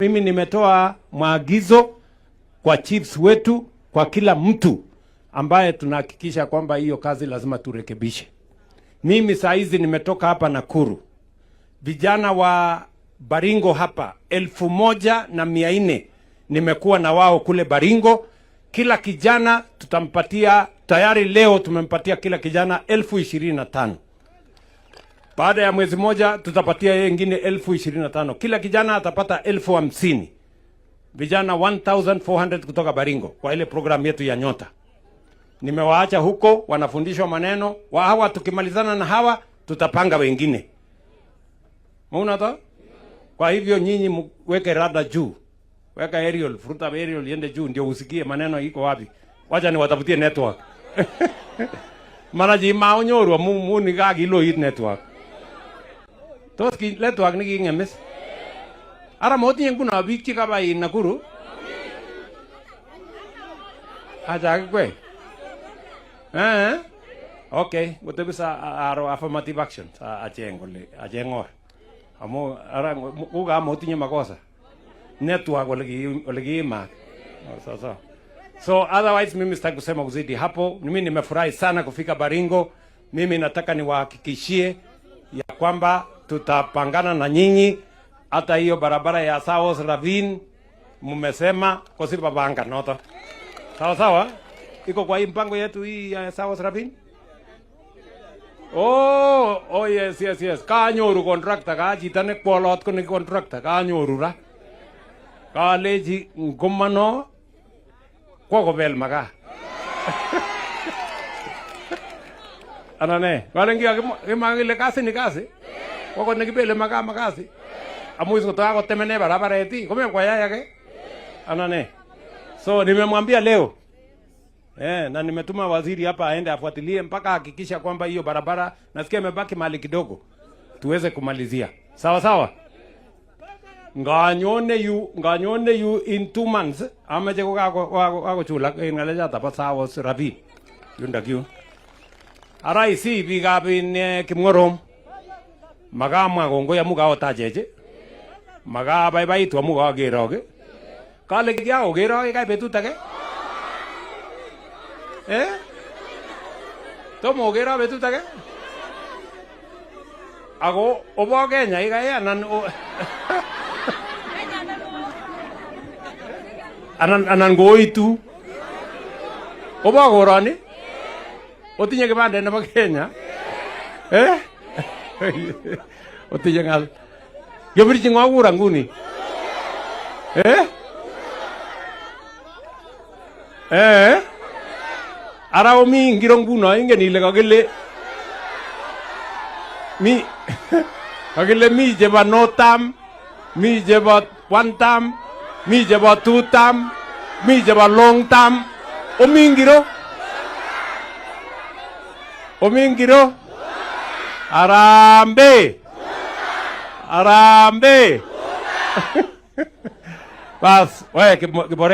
Mimi nimetoa maagizo kwa chiefs wetu, kwa kila mtu ambaye tunahakikisha kwamba hiyo kazi lazima turekebishe. Mimi saa hizi nimetoka hapa Nakuru, vijana wa Baringo hapa 1400 nimekuwa na wao kule Baringo. Kila kijana tutampatia, tayari leo tumempatia kila kijana 25,000. Baada ya mwezi moja tutapatia yeye ingine 25,000. Kila kijana atapata 50,000. Vijana 1400 kutoka Baringo kwa ile programu yetu ya Nyota. Nimewaacha huko wanafundishwa maneno wa hawa, tukimalizana na hawa tutapanga wengine. Muona to? Kwa hivyo nyinyi mweke rada juu. Weka aerial, furuta aerial iende juu ndio usikie maneno iko wapi. Wacha niwatafutie network. Mara ji maonyoru amu muni kakiloit network. Tos ki network niking'emis? Ara motinye nguno biik chekaba in Nakuru? Acha kikwek. Eh? Okay, ngotebisa aro affirmative action acheng kole acheng or. Amu ara uka motinye makosa. Network ole ki ole kiimak. So, so. So otherwise mimi sitaki kusema kuzidi hapo. Mimi nimefurahi sana kufika Baringo. Mimi nataka niwahakikishie ya kwamba tutapangana na nyinyi hata hiyo barabara ya Saos Ravine mmesema kosipapanga noto. Sawa sawa? Iko kwa hii mpango yetu hii ya Saos Ravine? Oh, oh yes yes yes. Kanyoru contractor ka chito ne kwolot ko ni contractor kanyoru ra. Kalechi ngomano kwo kobel makaa. Anan ne? Kalen kile kasi ni kasi. Kwo nekibele makaa makasi. Amu is kotokakotemene barabaret ii komem koyai age. Anan ne? So nimemwambia leo Eh, na nimetuma waziri hapa aende afuatilie mpaka hakikisha kwamba hiyo barabara nasikia imebaki mahali kidogo tuweze kumalizia. Sawa sawa. Nganyone yu nganyone yu in 2 months amache ko kakochulak en ng'alechoto bo Saos Ravine yundok yun. Ara isi biikab in eh, Kipng'orom makamwa kongoi amu kaotachech makabaibaitu amu kakerok kale kiakokerok kai betut age eh? Tomo okero betut age ako obo Kenya ikai anan o- anan anan koitu obo koroni otinye kipandet nebo Kenya eh? otinye ng'al kebirchi ng'o kura nguni eh? Eh? Ara omi ngiro nguno ingen ile kakile mi kakile mi chebo no term mi chebo one term mi chebo two term mi chebo long term omi ngiro omi ngiro Harambee Harambee Bas, we Kibore.